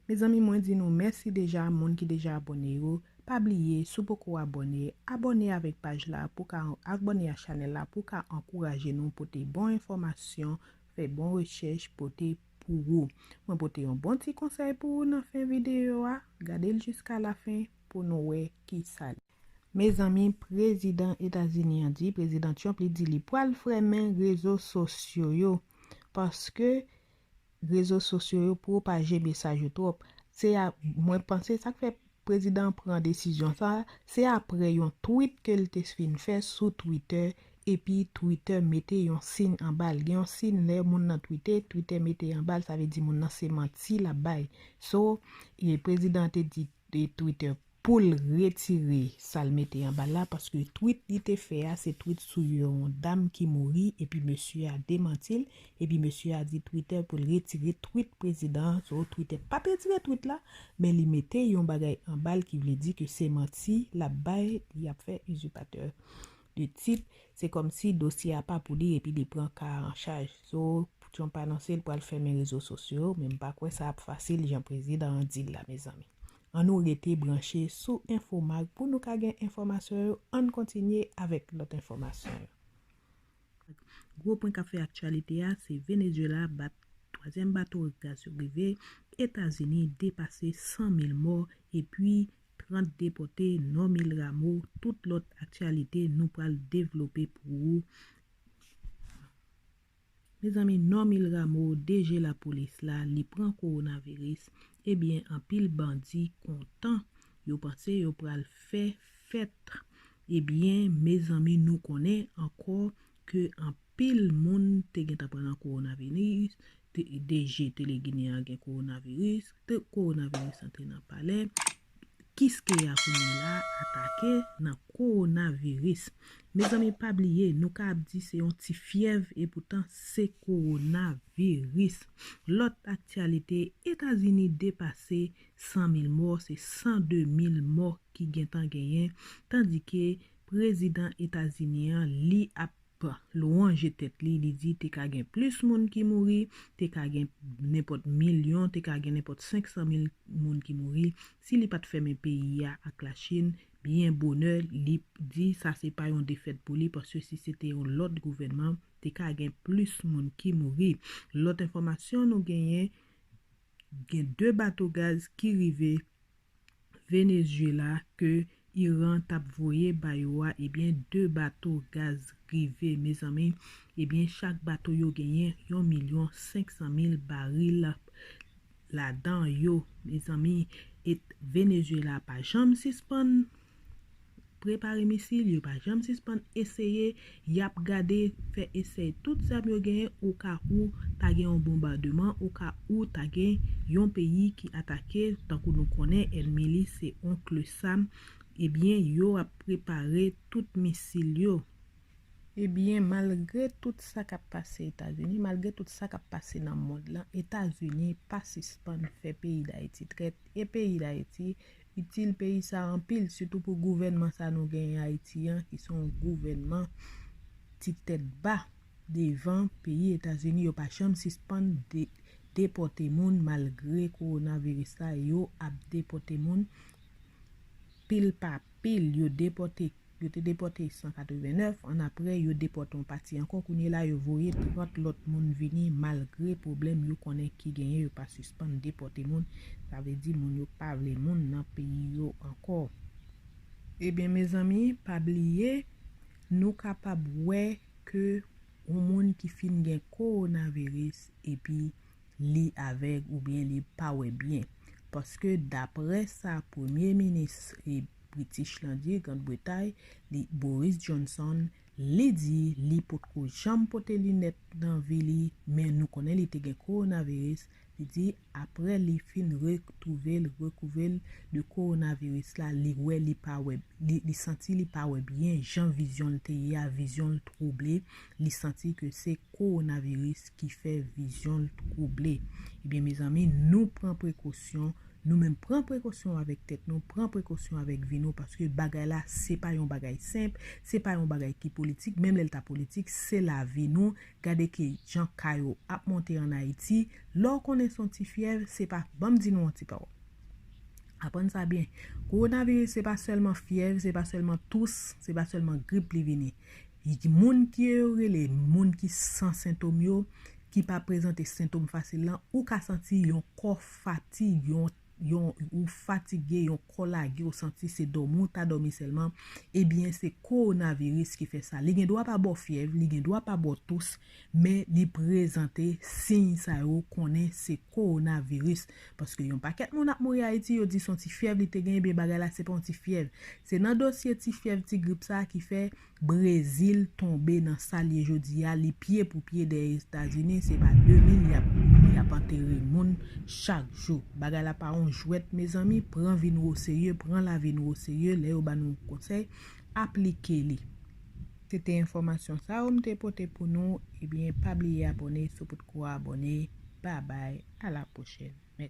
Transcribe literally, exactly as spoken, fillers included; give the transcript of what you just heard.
Mezanmi, mwen di nou mèsi deja, moun ki deja abòne yo. Pa bliye, si w poko abòne, abòne avèk paj la pou ka abòne a chanèl la pou ka ankouraje nou pote bon enfòmasyon, fè bon rechèch, pote pou ou. Mwen pote yon bon ti konsèy pou ou nan fen videyo a. Gade l jiska lafen pou nou wè ki sa li. Mezanmi, prezidan Etazini an di, prezidan Trump, li di li pral fèmen rezo sosyo yo. Paske rezo sosyo yo pwopaje mesaj yo twòp. Se a, mwen panse sa k fè prezidan an pran desizyon sa, se apre yon tweet ke l te fin fè sou Twitter, epi Twitter mete yon siy anba l. Gen yon siy lè moun nan twite, Twitter mete anba l, sa vle di moun nan se manti l ap bay. So, e prezidan an te di e Twitter pou l retire sa l mete anba l la, paske tweet li te fè a, se tweet sou yon dam ki mouri, epi mesye a demanti l, epi mesye a di Twitter pou l retire tweet prezidan an. So, Twitter p ap retire tweet la, men li mete yon bagay anba l ki vle di ke se manti l ap bay, li ap fè izipatè de tit, se kòmsi dosye a pa pou li epi li pran ka a an chaj. So, Trump anonse l pral fèmen rezo sosyo, men m pa kwè sa ap fasil jan prezidan an di l la, mezanmi. Ann nou rete branche sou Infomag pou nou ka gen enfòmasyon yo. Ann kontinye avèk lòt enfòmasyon yo. Gwo pwen k ap fè aktyalite a, se Venezuela bat twazyèm bato gaz yo rive, Etazini depase san mil mò, epi trant depòte, Normil Rameau. Tout lòt aktyalite nou pral devlope pou ou. Mezanmi, Normil Rameau, D G lapolis la, li pran kowonaviris. Ebyen, anpil bandi kontan. Yo panse yo pral fè fèt. Ebyen, mezanmi, nou konnen ankò ke anpil moun te gentan pran nan kowonaviris. Te- D G Tele Ginen an gen kowonaviris. Te- Kowonaviris antre nan palè. Kiskeya kounye la atake nan kowonaviris. Mezanmi, pa bliye, nou ka ap di se yon ti fyèv, epoutan se kowonaviris. Lòt aktyalite, Etazini depase san mil mò, se san de mil mò ki gentan genyen, tandike prezidan Etazini an, li ap lwanje tèt li, li di te ka gen plis moun ki mouri, te ka gen nenpòt milyon, te ka gen nenpòt senk san mil moun ki mouri, si li pa t fèmen peyi a ak Lachin byen bonè. Li di sa se pa yon defèt pou li, paske si se te yon lòt gouvènman, te ka gen plis moun ki mouri. Lòt enfòmasyon nou genyen, gen de bato gaz ki rive Venezuela ke Iran t ap voye ba yo a, ebyen, de bato gaz rive, mezanmi. Ebyen, chak bato yo genyen yon milyon senk san mil baril ladan yo, mezanmi. E Venezuela pa janm sispann prepare misil, yo pa janm sispann eseye, y ap gade, fè esèy tout zam yo genyen, oka ou ta gen yon bonbademan, oka ou ta gen yon peyi ki atake, tankou nou konnen ènmi li se Oncle Sam, ebyen, yo ap prepare tout misil yo. Ebyen, malgre tout sa k ap pase Etazini, malgre tout sa k ap pase nan mond lan, Etazini pa sispann fè peyi Dayiti trèt. E peyi Dayiti itil peyi sa anpil, sitou pou gouvènman sa nou genyen Ayiti an, ki se yon gouvènman ti tèt ba devan peyi Etazini. Yo pa janm sispann de- depòte moun malgre kowonaviris la, yo ap depòte moun pil pa pil. Yo depòte, yo te depòte san katreven nèf, annapre yo depòte yon pati ankò. Kounye la, yo voye trant lòt moun vini malgre pwoblèm yo konnen ki genyen, yo pa sispann depòte moun. Sa vle di moun yo pa vle moun nan peyi yo ankò. Ebyen, mezanmi, pa bliye, nou kapab wè ke yon moun ki fin gen kowonaviris epi li avèg oubyen li pa wè byen. Paske daprè sa premye minis e British lan di, Grand Bretay, li, Boris Johnson, li di li potko janm pote linèt nan vi li, men nou konnen li te gen kowonaviris. Li di apre li fin retwouve l, rekouvri l de kowonaviris la, li wè li pa wè, li, li santi li pa wè byen jan vizyon l te ye a, vizyon l twouble, li santi ke se kowonaviris ki fè vizyon l twouble. Ebyen, mezanmi, nou pran prekosyon, Nou menm, pran prekosyon avèk tèt nou, pran prekosyon avèk vi nou, paske bagay la, se pa yon bagay senp, se pa yon bagay ki politik, menm lè l ta politik, se lavi nou. Gade ke jan ka yo ap monte ann Ayiti, lè w konnen se yon ti fyèv, se pa, ban m di nou yon ti pawòl. Aprann sa byen. Kowonaviris, se pa sèlman fyèv, se pa sèlman tous, se pa sèlman grip li vini. Moun ki yo rele moun ki san sentòm yo, ki pa prezante sentòm fasil lan, ou ka santi yon kò fatig, yon, yon, ou fatige, yon kò lage, ou santi se dòmi, ou ta dòmi sèlman, ebyen, se kowonaviris ki fè sa. Li gen dwa pa ba w fyèv, li gen dwa pa ba w tous, men li prezante siy sa yo, konnen se kowonaviris. Paske yon pakèt moun ap mouri Ayiti, yo di se yon ti fyèv li te gen, ebyen, bagay la, se pa yon ti fyèv. Se nan dosye ti fyèv, ti grip sa ki fè Brezil tonbe nan sa l ye jodi a, li pye pou pye dèyè Etazini, se pa de mil y ap, y ap antere moun chak jou. Bagay la pa yon jwèt, mezanmi, pran vi nou oserye, pran lavi nou oserye, lè yo ba nou konsèy, aplike li. Se te enfòmasyon sa yo m te pote pou nou, ebyen, pa bliye abòne si w potko abòne, babay, a la pwochèn.